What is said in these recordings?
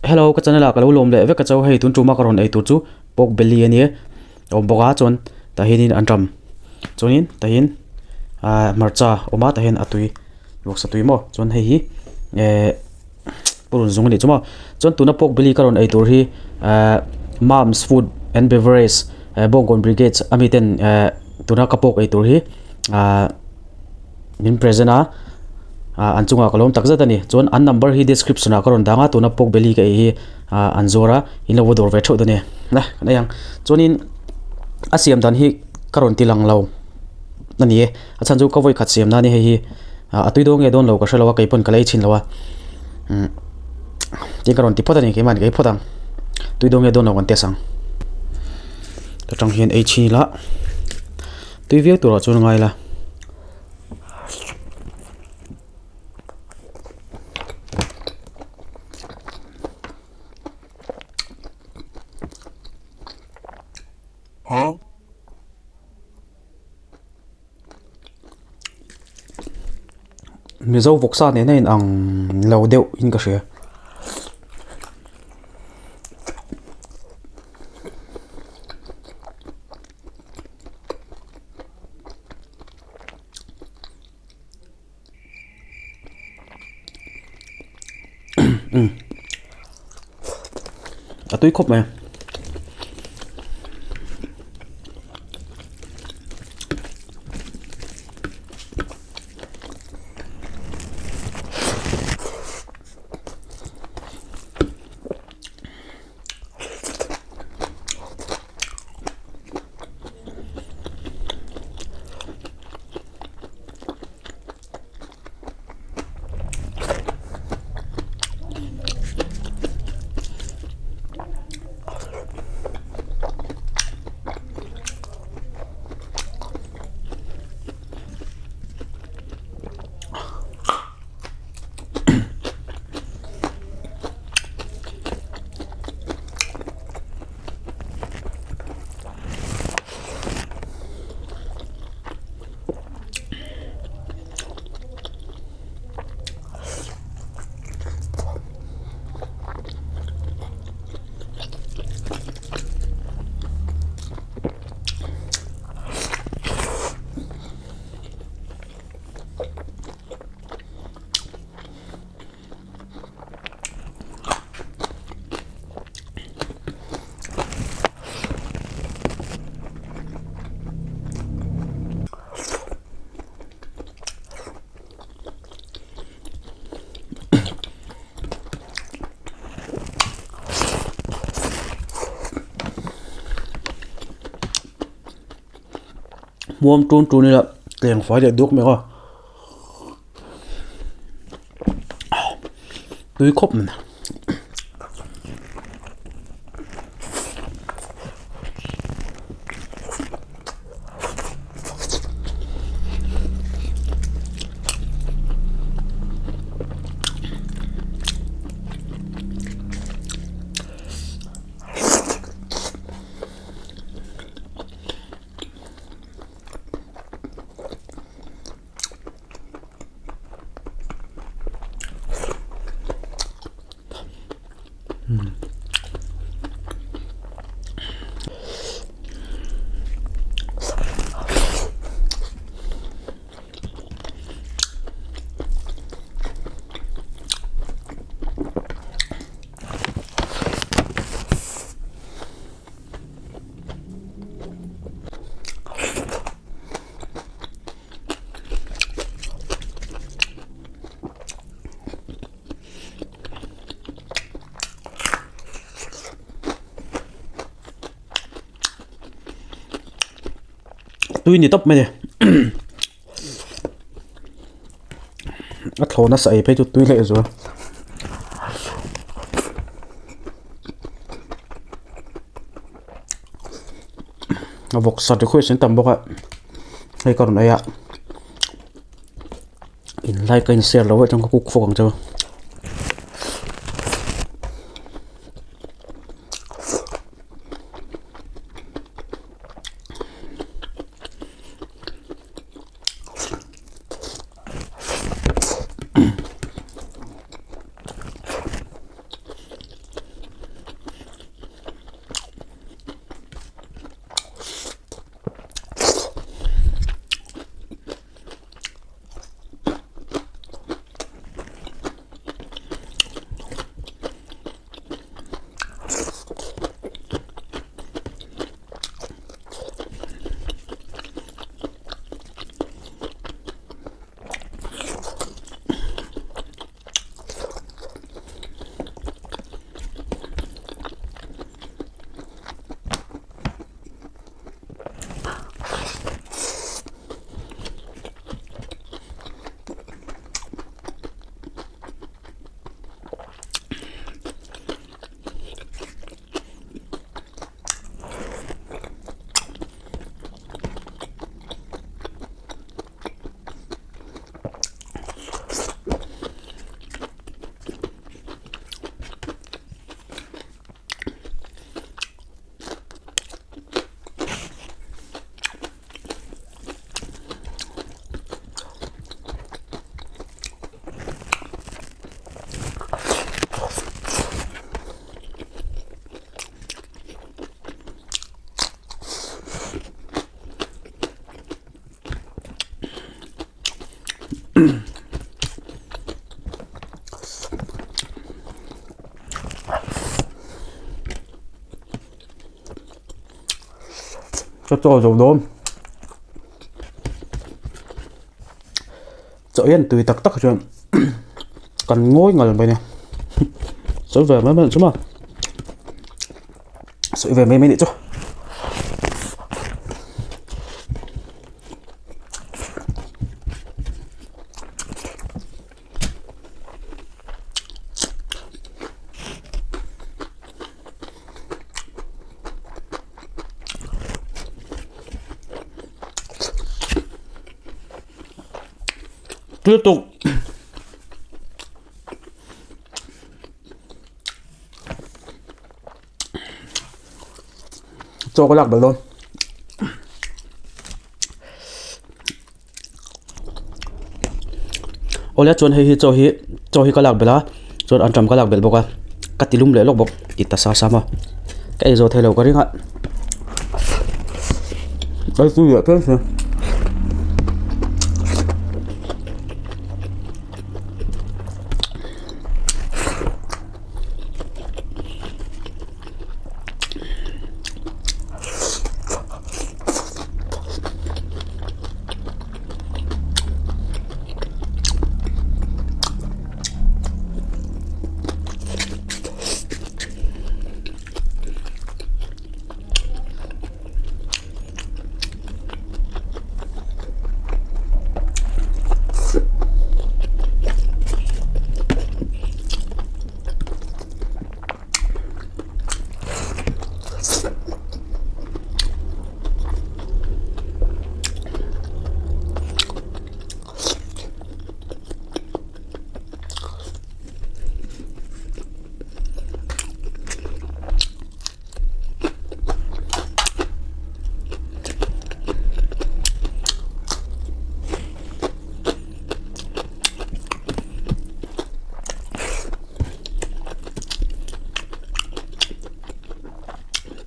Hello ka channel ah ka lo lawm leh vek a cho hei tun tuma ka rawn ei tur chu pork belly a nia awm bawk a chuan tah hianin an ram chuanin tah hian ahh hmarcha a awm a tah hian a tui vawksa tui maw chuan hei hi ehh purun zung a nih chu maw chuan tuna pork belly ka rawn ei tur hi ahh mom's food and beverage bawngkawn brigade ami ten ehh tuna ka pork ei tur hi ahh. Min present a ah an chungah ka lawm tak zet a ni chuan an number hi description ah ka rawn dang a tuna pork belly ka ei hi ah an zuar a in lo va dawr ve theuh dawn e na kan ei ang chuanin a siam dan hi ka rawn ti lang lo a ni e a chhan chu ka vawi khat siam na a ni hei hi ah a tui dawn nge dawn lo ka hre lo a kei pawn ka la ei chhin lo a umm tin ka rawn ti phawt a ni keimah ni ka ei phawt ang tui dawn nge dawn lo kan test ang ta tang hian ei chhin ila tui viau turah chuan a ngai la. Mizo vawksa nena in ang lo deuh in ka hria. A tui khawp mai. Muam tun tun ila tleng fai leh duak mai ang a. Tui khawp mai. Tui ni tawp mai ni a thlawh nasa ei phei chu tui leh zual. A vawksa request an tam bawk a hei ka rawn ei a in like a in share loh chuan ka cook fawk ang che u. Ka chaw zo dawn. Chaw hian tui tak tak chuan kan ngawi ngal mai a ni. Sawi ve mai mai chu maw? Sawi ve mai mai nih chu. Lutuk chaw ka lak belh dawn. Awle chuan hei hi chaw hi chaw hi ka lak belh a chuan anṭam ka lak belh bawk a ka ti lum leh lawk bawk ti ta sa sam a ka ei zawh theilo ka ring a ei tui leh phian si.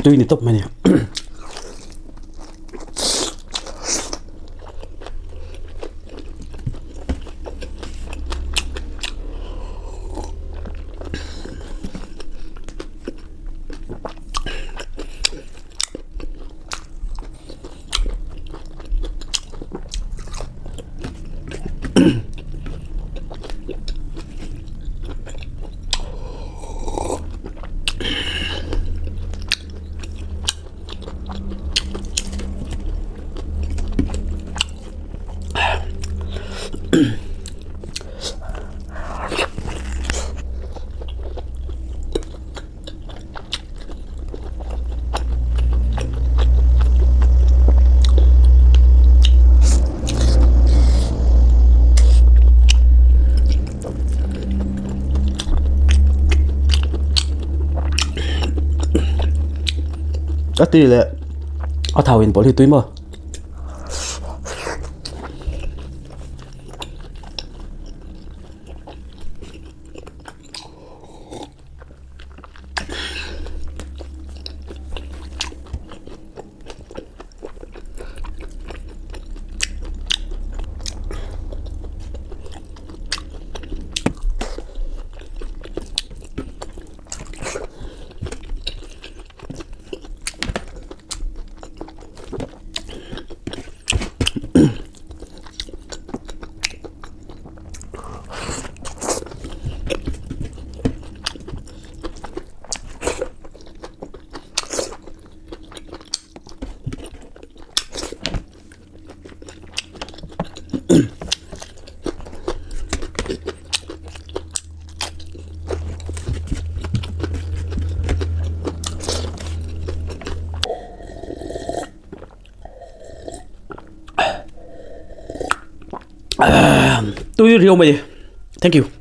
Tui ni tawp mai a ni. A ti leh a thau in pawlh hi tui maw. Tui riau mai thank you.